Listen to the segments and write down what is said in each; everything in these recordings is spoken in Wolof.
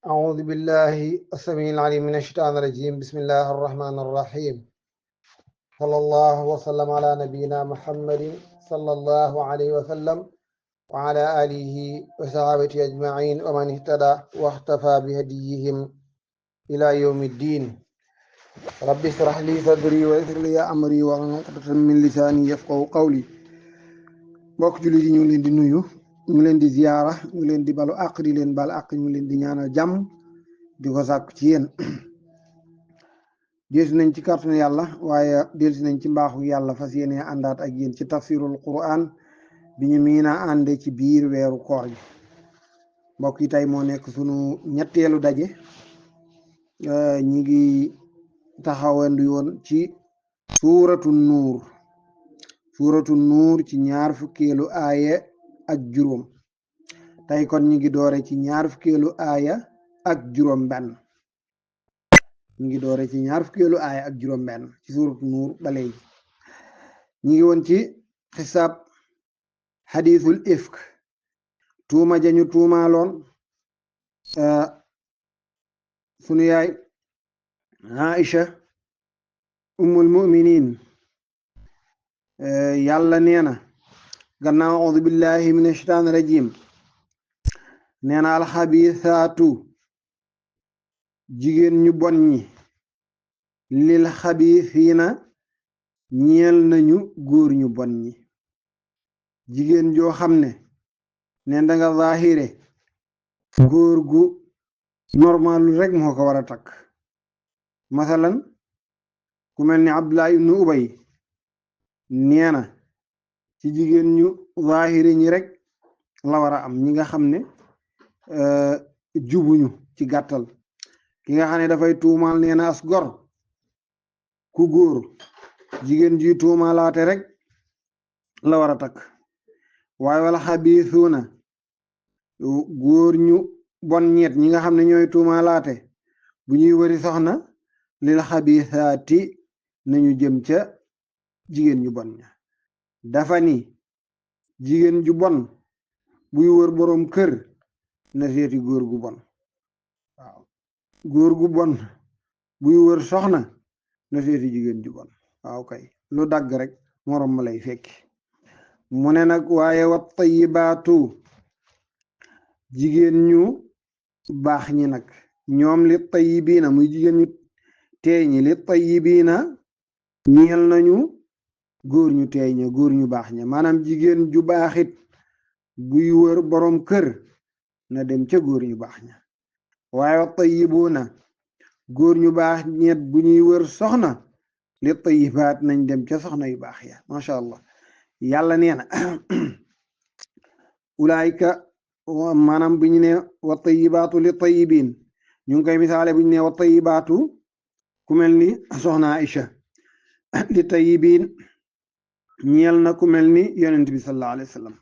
أعوذ بالله السميع العليم من الشيطان الرجيم. بسم الله الرحمن الرحيم. صلى الله وسلم على نبينا محمد صلى الله عليه وسلم وعلى آله وصحابته أجمعين ومن اهتدى واختفى بهديهم إلى يوم الدين. رب اشرح لي صدري ويسر لي أمري واحلل عقدة من لساني يفقهوا قولي. mbokk jullit yi ñu ngi leen di nuyu, ñu ngi leen di ziyaara, ñu ngi leen di balu àq di leen bal àq, ñu ngi leen di ñaanal jàmm di ko sàkku ci yéen. delsi nañ ci kàttanu yàlla, waaye delsi nañ ci mbaaxu yàlla fas yéene àndaat ak yéen ci tafsirul quran bi ñu miina ànde ci biir weeru koor gi. mbokk yi tey moo nekk sunu ñetteelu daje. ñi ngi taxawandu yoon ci suuratu nuur ci ñaar fukkeelu aaya ak juróom. tey kon ñi ngi doore ci ñaar fukkeelu aaya ak juróom benn. ñi ngi doore ci ñaar fukkeelu aaya ak juróom benn ci suuratu nuur ba léegi. ñi ngi woon ci xisaab xadiisul ifk, tuuma jañu tuumaaloon sunu yaay Aisha ummul muminin. yàlla nee na gannaaw audu billahi min ashaitaan rajim, nee na alxabisaatu jigéen ñu bon ñi lil xabisiina ñeel nañu góor ñu bon ñi. jigéen joo xam ne neen danga zaahire góor gu normal rek moo ko war a takk. masalan ku mel ni Abdullah ibnu Ubay nee na ci jigéen ñu zaahire ñi rek la war a am, ñi nga xam ne jubuñu ci gàttal. ki nga xam ne dafay tuumaal nee na as gor ku góor, jigéen ji tuumaalaate rek la war a takk. waaye wala xabiisuuna góor ñu bon ñeet ñi nga xam ne ñooy tuumaalaate bu ñuy wëri soxna lil xabiisaati nañu jëm ca jigéen ñu bon ña. dafa ni jigéen ju bon buy wër boroom kër na seeti góor gu bon. waaw góor gu bon buy wër soxna na seeti jigéen ju bon. waaw kay lu dagg rek moroom ma lay fekki. mu ne nag waaye wat tayibaatu jigéen ñu baax ñi nag ñoom li tayibiina muy jigéen ñu teey ñi li tayibiina ñeel nañu góor ñu teey ña, góor ñu baax ña. maanaam jigéen ju baaxit buy wër boroom kër na dem ca góor ñu baax ña. waaye wat tayibuuna góor ñu baax ñeet bu ñuy wër soxna li tayibaat nañ dem ca soxna yu baax ya. macha allah. yàlla nee na ulaayka, maanaam bu ñu ne wa tayibaatu li tayibiin ñu ngi koy misaale bu ñu ne wa tayibaatu ku mel ni soxna Aïcha, li tayibiin ñeel na ku mel ni yonent bi sallallahu alayhi wa sallam.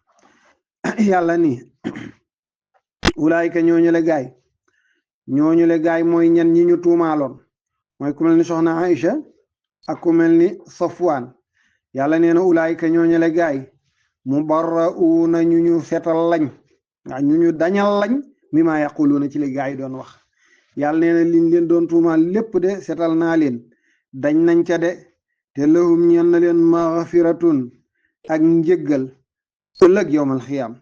yàlla ni ulaayka ñooñu le gaay mooy ñan ñi ñu tuumaaloon, mooy ku mel ni soxna Aïcha ak ku mel ni Safwaan. yàlla nee na ulaayka ñooñale gaay mubarra'uuna ñu ñu setal lañ, waaw ñu ñu dañal lañ mi maa yaquluuna ci li gaay doon wax. yàlla nee na liñ leen doon tuumaal lépp de setal naa leen, dañ nañ ca de, te lahum ñeel na leen maghfiratun ak njëggal ëllëg yowmal xiyaam,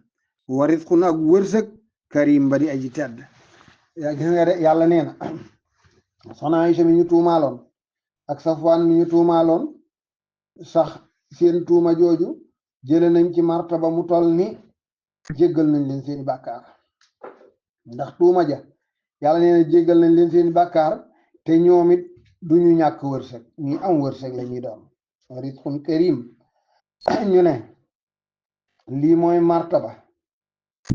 wa rizqun ak wërsëg karim ba di aji tedd. gis nga de yàlla nee na soxna Aysa mi ñu tuumaaloon ak Safwaan mi ñu tuumaaloon sax seen tuuma jooju jële nañ ci martaba mu toll ni jéggal nañ leen seeni bàkkaar. ndax tuuma ja yàlla nee na jéggal nañ leen seeni bàkkaar, te ñoom it duñu ñàkk wërsëg, ñi am wërsëg la ñuy doon. rizqun karim ñu ne lii mooy martaba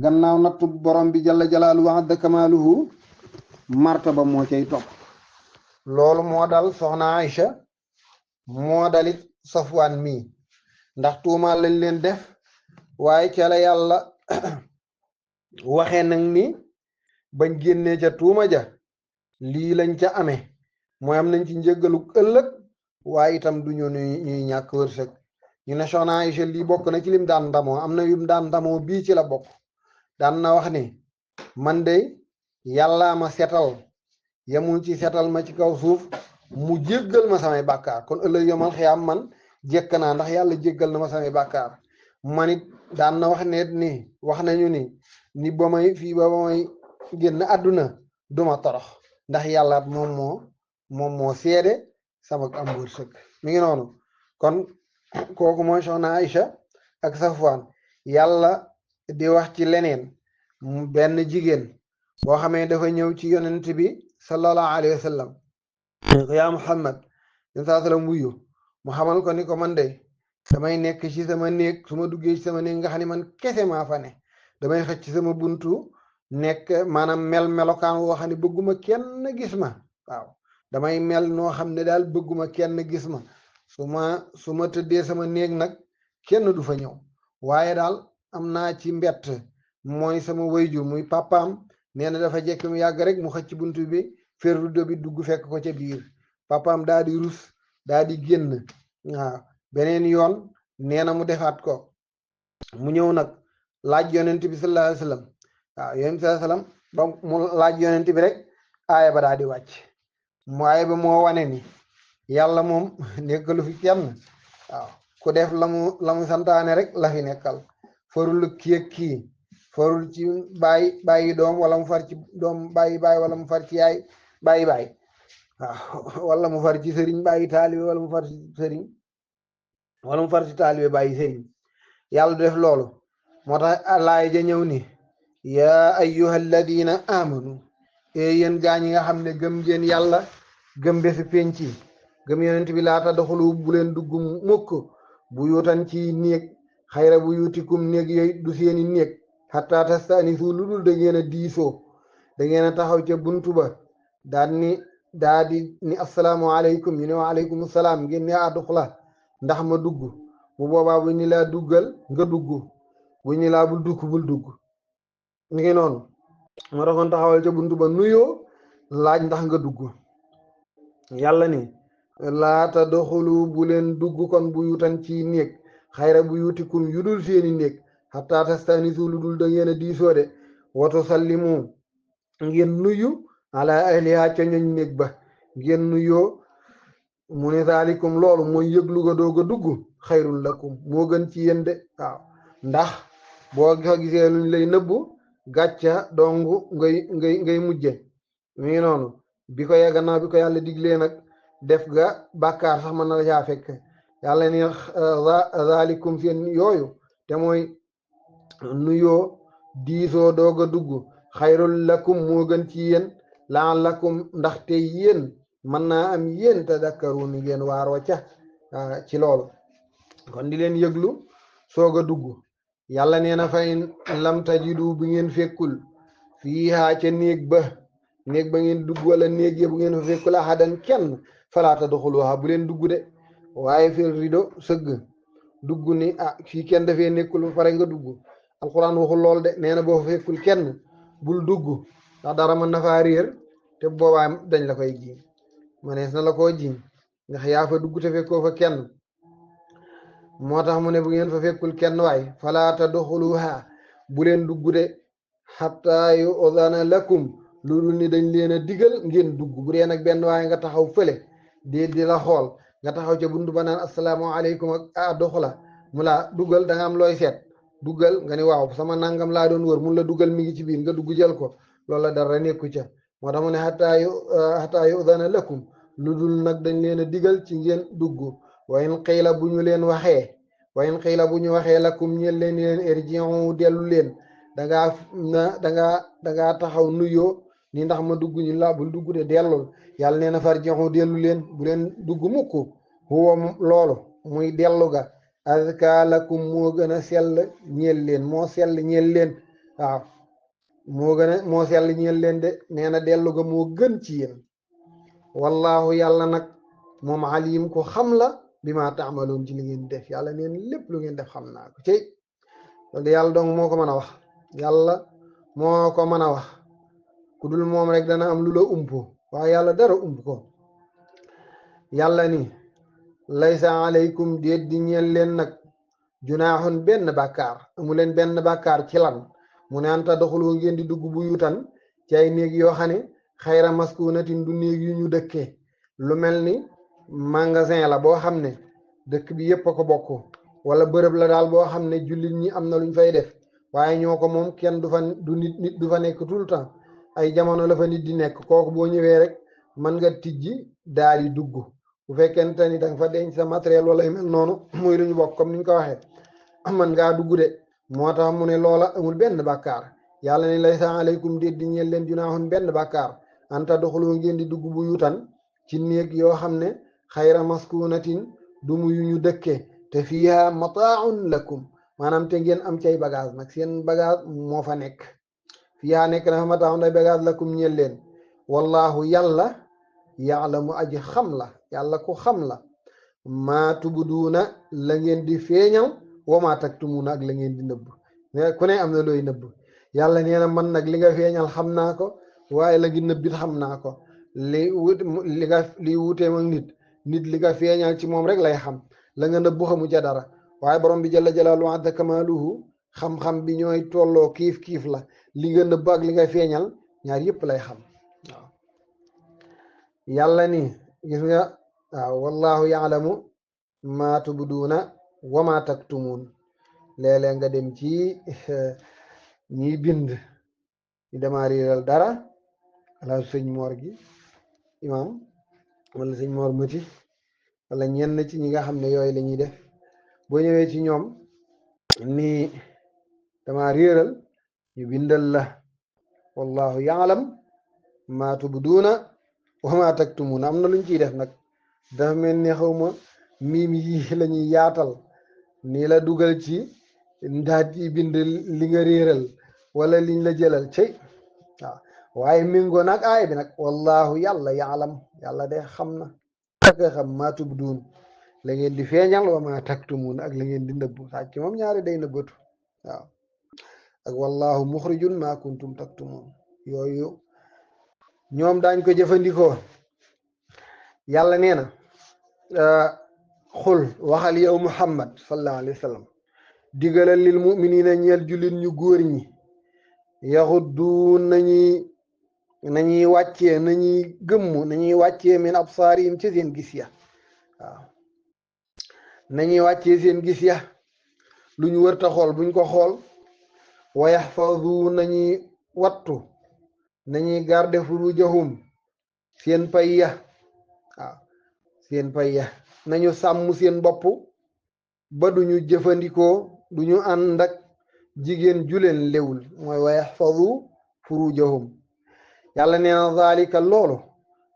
gannaaw nattu borom bi jalla jalaaluhu wa azza kamaaluhu, martaba moo cay topp. loolu moo dal soxna Aïcha, moo dalit Safwaan mii, ndax tuumaal lañ leen def. waaye ca la yàlla waxee nag ni bañ génnee ca tuuma ja lii lañ ca amee, mooy am nañ ci njëggalu ëllëg, waaye itam duñu ñuy ñàkk wërsëg. ñu ne soxna Aïcha lii bokk na ci lim daan ndamoo, am na yum daan ndamoo bii ci la bokk. daan na wax ni man de yàllaa ma setal yemul ci setal ma ci kaw suuf mu jéggal ma samay bàkkaar kon ëllëg yomal xiyaam man jekk naa ndax yàlla jéggal na ma samay bàkkaar man it daan na wax ne ni wax nañu ni ba may fii ba may génn àdduna duma torox ndax yàlla moom moo seede sama am wërsëg mi ngi noonu kon kooku mooy soxna Aïcha ak Safwaan yàlla di wax ci leneen benn jigéen boo xamee dafa ñëw ci yonent bi sallallahu alayhi wa sallam ko yaa Muhammad yén saa sallam wuyu mu xamal ko ni ko man de damay nekk ci sama néeg su ma duggee ci sama néeg nga xam ne man kese maa fa ne damay xëcc ci sama buntu nekk maanaam melokaan woo xam ne bëgguma kenn gis ma waaw damay mel noo xam ne daal bëgguma kenn gis ma su ma tëddee sama néeg nag kenn du fa ñëw waaye daal am naa ci mbett mooy sama wayjur muy papaam nee na dafa jekk mu yàgg rek mu xëcc buntu bi ferrudo bi dugg fekk ko ca biir papaam daa di rus daa di génn waaw beneen yoon nee na mu defaat ko mu ñëw nag laaj yonent bi sallallahu alayhi wasallam waaw yonent bi sallallahu alayhi wasallam donc mu laaj yonent bi rek aaya ba daa di wàcc mu aaya ba moo wane ni yàlla moom nekkalu fi kenn waaw ku def la mu santaane rek la fi nekkal farul kii ak kii farul ci bàyyi doom wala mu far ci doom bàyyi wala mu far ci yaay bàyyi waaw wala mu far ci sëriñ bàyyi taalibe wala mu far ci sëriñ wala mu far ci taalibe bàyyi sëriñ yàlla du def loolu moo tax laay ja ñëw ni yaa ayyuha alladina amanu yéen gaa ñi nga xam ne gëm ngeen yàlla gëm bésu penc yi gëm yonent bi laata doxalu bu leen dugg mukk bu yuutan ci néeg xayra bu yuutikum néeg yooyu du seeni néeg xataa tastanisu lu dul da ngeen a diisoo da ngeen a taxaw ca buntu ba daa di ni asalaamaaleykum ñu ne wa aleykum salaam ngeen ne aduxla ndax ma dugg bu boobaa bu ñu laa duggal nga dugg bu ñu laa bul dugg ngi noonu ma taxoon taxawal ca buntu ba nuyoo laaj ndax nga dugg yàlla ni laata doxulu bu leen dugg kon bu yutan ci néeg xayra bu yutikum yu dul seeni néeg xataa tastanisu lu dul da ngeen a diisoo de watu sallimu ngeen nuyu ala ahliha ca ñoñ néeg ba ngeen nuyoo mu ne zaalikum loolu mooy yëglu ga doog a dugg xayrun lakum moo gën ci yéen de waaw ndax boo fa gisee luñ lay nëbbu gàcca dong ngay mujje mi ngi noonu bi ko gannaaw bi ko yàlla diglee nag def ga bàkkaar sax mën na la caa fekk yàlla ni zaalikum seen yooyu te mooy nuyoo diisoo doog a dugg xayrul lakum moo gën ci yéen la'allakum ndaxte yéen mën naa am yéen tadakkaru ni ngeen waaroo ca ci loolu kon di leen yëglu soog a dugg yàlla nee na fa in lam tajidu bu ngeen fekkul fiihaa ca néeg ba ngeen dugg wala néeg ya bu ngeen fa fekkul ahadan kenn falaa tadxuluhaa bu leen dugg de waaye fil rido sëgg dugg ni fii kenn dafee nekkul ba pare nga dugg alquran waxul lool de nee na boo fa fekkul kenn bul dugg ndax dara mën na faa réer te boobaa dañ la koy jiiñ manees na la koo jiiñ ndax yaa fa dugg te fekkoo fa kenn moo tax mu ne bu ngeen fa fekkul kenn waay falaa tadxuluhaa bu leen dugg de xataa yu'zana lakum lu dul ni dañ leen a digal ngeen dugg bu dee nag benn waaye nga taxaw fële di la xool nga taxaw ca buntu ba naan asalaamaaleykum ak doxla mu laa duggal da nga am looy seet duggal nga ni waaw sama nangam laa doon wër mun la duggal mi ngi ci biir nga dugg jël ko loolu la dara nekku ca moo tax mu ne xataa yu'zana lakum lu dul nag dañ leen a digal ci ngeen dugg wa in qiila bu ñu leen waxee lakum ñeen leen irji'u dellu leen dangaa taxaw nuyoo ni ndax ma dugg ñu la bul dugg de dellul yàlla nee na farji'u dellu leen bu leen dugg mukk huwa loolu muy dellu ga azka lakum moo gën a sell ñeel leen moo sell ñeel leen waaw moo sell ñeel leen de nee na dellu ga moo gën ci yéen wallahu yàlla nag moom alim ko xam la bi ma taamaloon ci li ngeen def yàlla neen lépp lu ngeen def xam naa ko cey loolu yàlla dong moo ko mën a wax yàlla moo ko mën a wax ku dul moom rek dana am lu la umpo waaye yàlla dara ump ko yàlla ni laysa alaykum déet di ñeel leen nag junaaxun benn bàkkaar amu leen benn bàkkaar ci lan mu ne anta doxuloo ngeen di dugg bu yutan ci ay néeg yoo xam ne xayra maskunatin du néeg yu ñu dëkkee lu mel ni magasin la boo xam ne dëkk bi yépp a ko bokk wala bërëb la daal boo xam ne jullit ñi am na luñ fay def waaye ñoo ko moom kenn du fa du nit du fa nekk tout le temps ay jamono la fa nit di nekk kooku boo ñëwee rek mën nga tijji daal di dugg bu fekkente ni danga fa denc sa matériel wala yu mel noonu muy lu ñu bokk comme ni ñu ko waxee mën ngaa dugg de moo tax mu ne loola amul benn bàkkaar yàlla ne laysa aleykum déet di ñeel leen junaahun benn bàkkaar anta doxaloo ngeen di dugg bu yutan ci néeg yoo xam ne xayra maskunatin du mu yu ñu dëkkee te fiiha mataaun lakum maanaam te ngeen am cay bagage nag seen bagage moo fa nekk fiiha nekk na fa mataaun ay bagage lakum ñeel leen wallahu yàlla yaalamu aji xam la yàlla ku xam la maa tubduuna la ngeen di feeñal wa maa taktumuuna ak la ngeen di nëbb ku ne am na looy nëbb yàlla nee na man nag li nga feeñal xam naa ko waaye la ngi nëbbit xam naa ko li wuteem ak nit li nga feeñal ci moom rek lay xam la nga nëbbu xamu ca dara waaye borom bi jalla jalaaluhu wa azza kamaaluhu xam-xam bi ñooy tolloo kiif la li nga nëbb ak li nga feeñal ñaar yëpp lay xam waaw yàlla ni gis nga waaw wallahu yaalamu maa tubduuna wa maa taktumuun léeg-léeg nga dem ci ñiy bind ñu dema riiral dara ala sëñ moor gi imam wala sëñ moor mëti wala ñenn ci ñi nga xam ne yooyu la ñuy def boo ñëwee ci ñoom ni dama réeral ñu bindal la wallahu yaalam maa tubduuna wa maa taktumuuna am na luñ ciy def nag dafa mel ni xawma miim yi la ñuy yaatal nii la dugal ci ndaat yi bind li nga réeral wala liñ la jëlal cey waaw waaye méngoo nag aay bi nag wallahu yàlla yaalam yàlla de xam na ak xam maa tubduun la ngeen di feeñal wa maa taktumuun ak la ngeen di nëbbu sàcc moom ñaari day nëbbatu waaw ak wallahu muxrijun maa kuntum taktumuun yooyu ñoom daañ ko jëfandikoo yàlla nee na xul waxal yow muhammad sallallahu alayhi wa sallam digalal lil muminina ñeel jullit ñu góor ñi yaxuddu nañuy wàccee nañuy gëmmu nañuy wàccee min absaarihim ci seen gis ya waaw nañuy wàccee seen gis ya lu ñu wërta xool buñ ko xool wa yaxfadu nañuy wattu nañuy garde furujahum seen pay ya waaw seen pay ya nañu sàmm seen bopp ba duñu jëfandikoo duñu ànd ak jigéen juleen léwul mooy wa yaxfadu furujahum yàlla nee na zalika loolu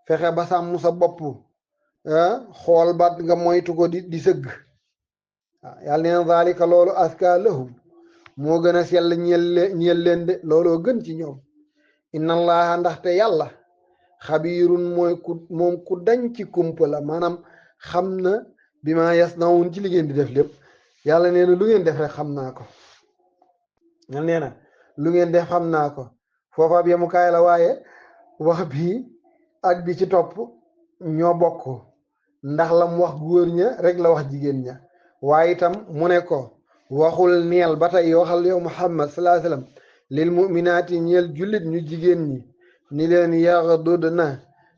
fexe ba sàmm sa bopp xool ba nga moytu ko di sëgg waaw yàlla nee na zalika loolu aska lahum moo gën a sell ñeel leen de looloo gën ci ñoom inna allaha ndaxte yàlla xabiirun moom ku dañ ci kumpa la maanaam xam na bi ma yasnawun ci li ngeen di def lépp yàlla nee na lu ngeen def rek xam naa ko yàlla nee na lu ngeen def xam naa ko foofa ab yemukaay la waaye wax bi ak bi ci topp ñoo bokk ndax lam wax góor ña rek la wax jigéen ña waaye itam mu ne ko waxul neel ba tey waxal yow muhammad sallallahu alayhi wasallam lil muminaati ñeel jullit ñu jigéen ñi ni leen yaxdudna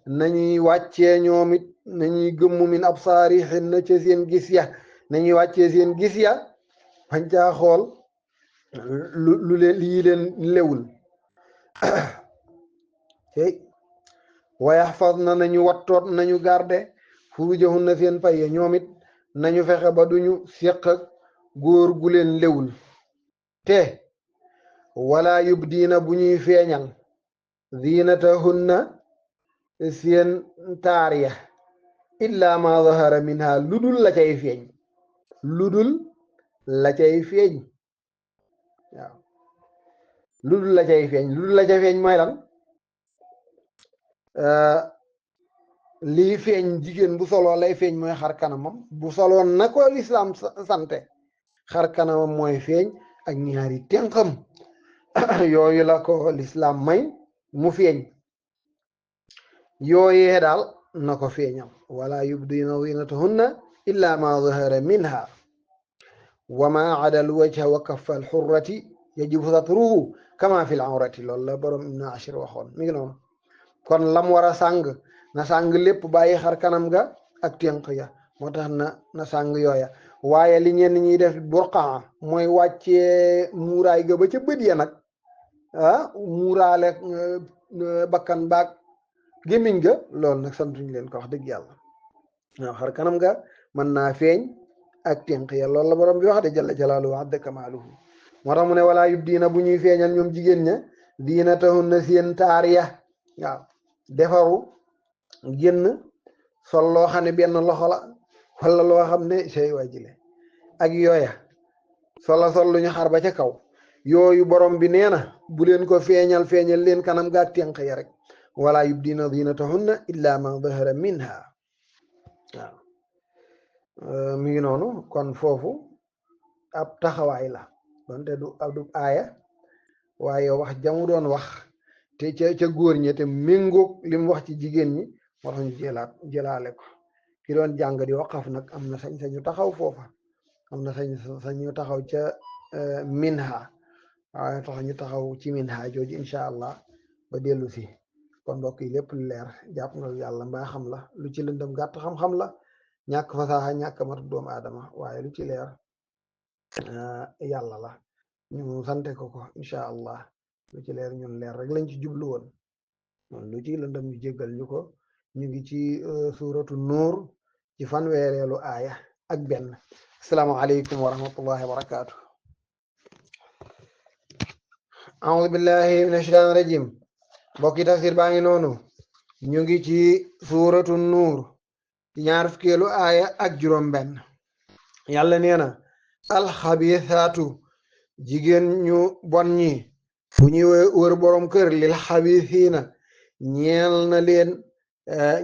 nañuy wàccee ñoom it nañuy gëmmu min absaarihinna ca seen gis ya nañuy wàccee seen gis ya bañ caa xool lu leen lii leen lewul tey wa yaxfadna nañu wattoot nañu garde furujahunna seen pay ya ñoom it nañu fexe ba duñu séq ak góor gu leen lewul te wala yubdiina bu ñuy feeñal zinatahunna seen taar ya illa ma zahara minha ludul la cay feeñ ludul la cay feeñ waaw ludul la cay feeñ ludul la cay feeñ mooy lan lii feeñ jigéen bu soloo lay feeñ mooy xar kanamam bu soloon na ko lislaam sante xar kanamam mooy feeñ ak ñaari tenxam yooyu la ko lislaam may mu feeñ yooyee daal na ko feeñal wala yubdina zinatahunna illa ma zahara minha wa ma ada al wajha wa kaffa al xurrati yajibu satruhu kama fil awrati loolu la borom Ibn Ashir waxoon mi ngi noonu kon lam war a sàng na sàng lépp bàyyi xar kanam ga ak tënk ya moo tax na sàng yooya waaye li ñenn ñiy def burqa mooy wàccee muuraay ga ba ca bët ya nag muuraale bakkan baag gémmiñ ga loolu nag santuñ leen ko wax dëgg yàlla waaw xar kanam ga mën naa feeñ ak tënk ya loolu la borom bi wax de jalla jalaaluhu wa adda kamaaluhu moo tax mu ne walaa yub diina bu ñuy feeñal ñoom jigéen ña diina taxun na seen taar ya waaw defaru génn sol loo xam ne benn loxo la wala loo xam ne sey waa jile ak yooya sol lu ñu xar ba ca kaw yooyu borom bi nee na bu leen ko feeñal leen kanam gaag tënk ya rek wala yubdina zinatahunna illa ma dahara minha waaw mi ngi noonu kon foofu ab taxawaay la donte du aaya waaye wax jamu doon wax te ca góor ñi te méngoog li mu wax ci jigéen ñi moo tax ñu jëlaale ko ki doon jàng di waqaf nag am na sañ-sañu taxaw foofa am na sañ-sañu taxaw ca minha waaye tax ñu taxaw ci minha jooju incha allah ba dellu si kon mbokk yi lépp lu leer jàpp nga yàlla mbaa xam la lu ci lëndëm gàtt xam-xam la ñàkk fasaaxa ñàkk matu doomu aadama waaye lu ci leer yàlla la ñu sante ko incha allah lu ci leer ñun leer rek lañ ci jublu woon lu ci lëndëm ñu jéggal ñu ko ñu ngi ci suuratu nuur ci fanweereelu aaya ak benn asalaamaaleykum wa rahmatullahi wa barakaatu aoudu billahi min ashaitan rajim mbokki tafsir baa ngi noonu ñu ngi ci suuratu nuur ci ñaar fukkeelu aaya ak juróom benn yàlla nee na alxabisaatu jigéen ñu bon ñi bu ñuy wër borom kër lil xabisiina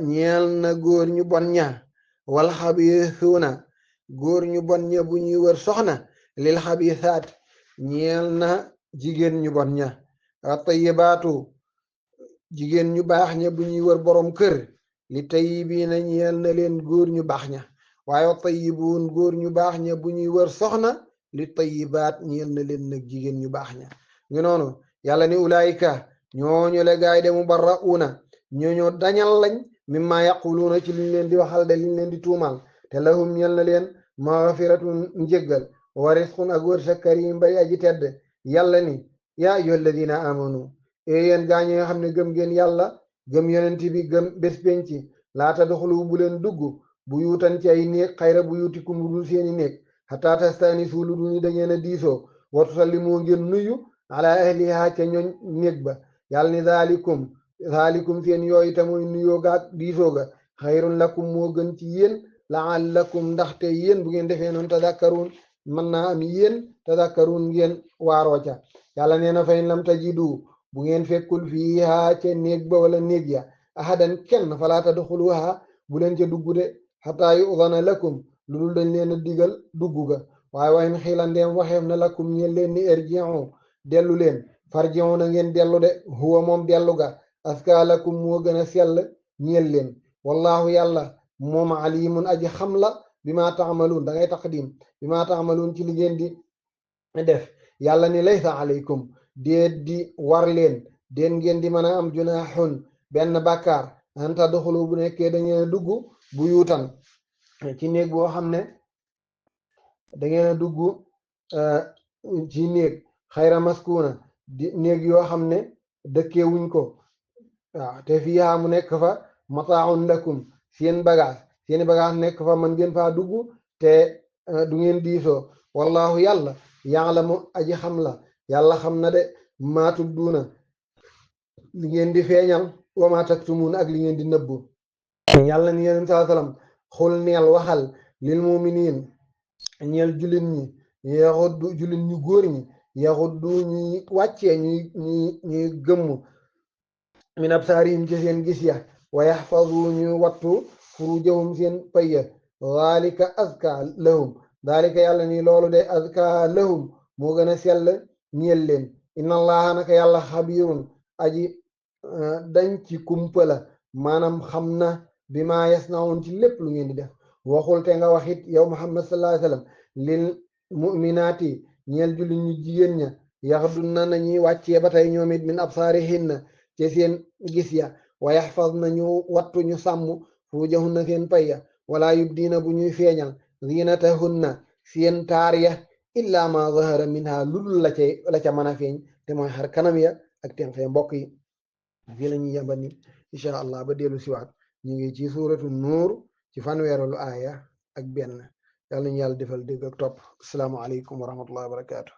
ñeel na góor ñu bon ña wal xabisuuna góor ñu bon ña bu ñuy wër soxna lil xabisaat ñeel na jigéen ñu bon ña atayibaatu jigéen ñu baax ña bu ñuy wër borom kër li tayibiina ñeel na leen góor ñu baax ña waaye tayibuun góor ñu baax ña bu ñuy wër soxna li tayibaat ñeel na leen nag jigéen ñu baax ña ngi noonu yàlla ni ulaayika ñooñu le gaay de mubarra'uuna ñooñu dañal lañ mimma yaquluuna ci liñ leen di waxal de liñ leen di tuumal te lahum ñeel na leen maghfiratun njéggal wa risqun ak wërsëg karim bay aji tedd yàlla ni yaa ayyuha alladina amanu yéen gaa ñi nga xam ne gëm ngeen yàlla gëm yonent bi gëm bés penci laata doxulu bu leen dugg bu yuutan ci ay néeg xayra bu yuutikum lu dul seeni néeg xataa tastanisu lu dul ni da ngeen a diisoo wa tusallimu ngeen nuyu ala ahliha ca ñooñ néeg ba yàlla ni zaalikum seen yooyu te muy nuyoo gaag diisoo ga xayrun lakum moo gën ci yéen laallakum ndaxte yéen bu ngeen defee noonu tadakkaruun mën naa am yéen tadakkaruun ngeen waaroo ca yàlla nee na fa in lam tajidu bu ngeen fekkul fiiha ca néeg ba wala néeg ya ahadan kenn falaa tadxuluha bu leen ca dugg de xataa yu'dana lakum lu dul dañ leen a digal dugg ga waaye wayn xiila ndeem waxeef na lakum ñeen leen ni irji'u dellu leen farji'u na ngeen dellu de huwa moom dellu ga aska lakum moo gën a sell ñeel leen wallahu yàlla moom alimun aji xam la bi ma taamaluun da ngay taqdim bi ma taamaluun ci li ngeen di def yàlla ni laysa alaykum déet di war leen déet ngeen di mën a am junaaxun benn bàkkaar an tadxulu bu nekkee da ngeen a dugg bu yuutan ci néeg boo xam ne da ngeen a dugg ci néeg xayra maskuna di néeg yoo xam ne dëkkee wuñ ko waaw te fiihaa mu nekk fa mataaun lakum seeni bagage nekk fa man ngeen faa dugg te du ngeen diisoo wallahu yàlla yaalamu aji xam la yàlla xam na de maa tubduuna li ngeen di feeñal wa maa taktumuun ak li ngeen di nëbbu yàlla ni yonent saa sallam xul neel waxal lil muminin ñeel jullit ñi yaxuddu jullit ñu góor ñi yaxuddu ñuy wàccee ñuy gëmm min absaarihim ci seen gis ya wa yaxfadu ñu wattu furujahum seen payya daalika azka lahum daalika yàlla ni loolu de azka lahum moo gën a sell ñeel leen inna allaha naka yàlla xabirun aji dañ ci kumpala maanaam xam na bi ma yasnaun ci lépp lu ngeen di def waxul te nga waxit yow muhammad sallallahu alayhi wasallam lil mu'minaati ñeel julli ñu jigéen ña yaxdunna nañuy wàccee ba tey ñoom it min absaarihinna ci seen gis ya wa yaxfazna ñu wattu ñu sàmm furujahunna seen payya wala yubdiina bu ñuy feeñal zinatahunna seen taar ya illa ma zahara minha ludul la ca mën a feeñ te mooy xar kanam ya ak tenxee mbokk yi fii la ñuy yamba ni incha allah ba dellu siwaat ñu ngi ci suuratu nuur ci fanweeralu aaya ak benn yàlla nañu yàlla defal dégg ak topp assalaamu aleykum wa rahmatullahi wa barakaatu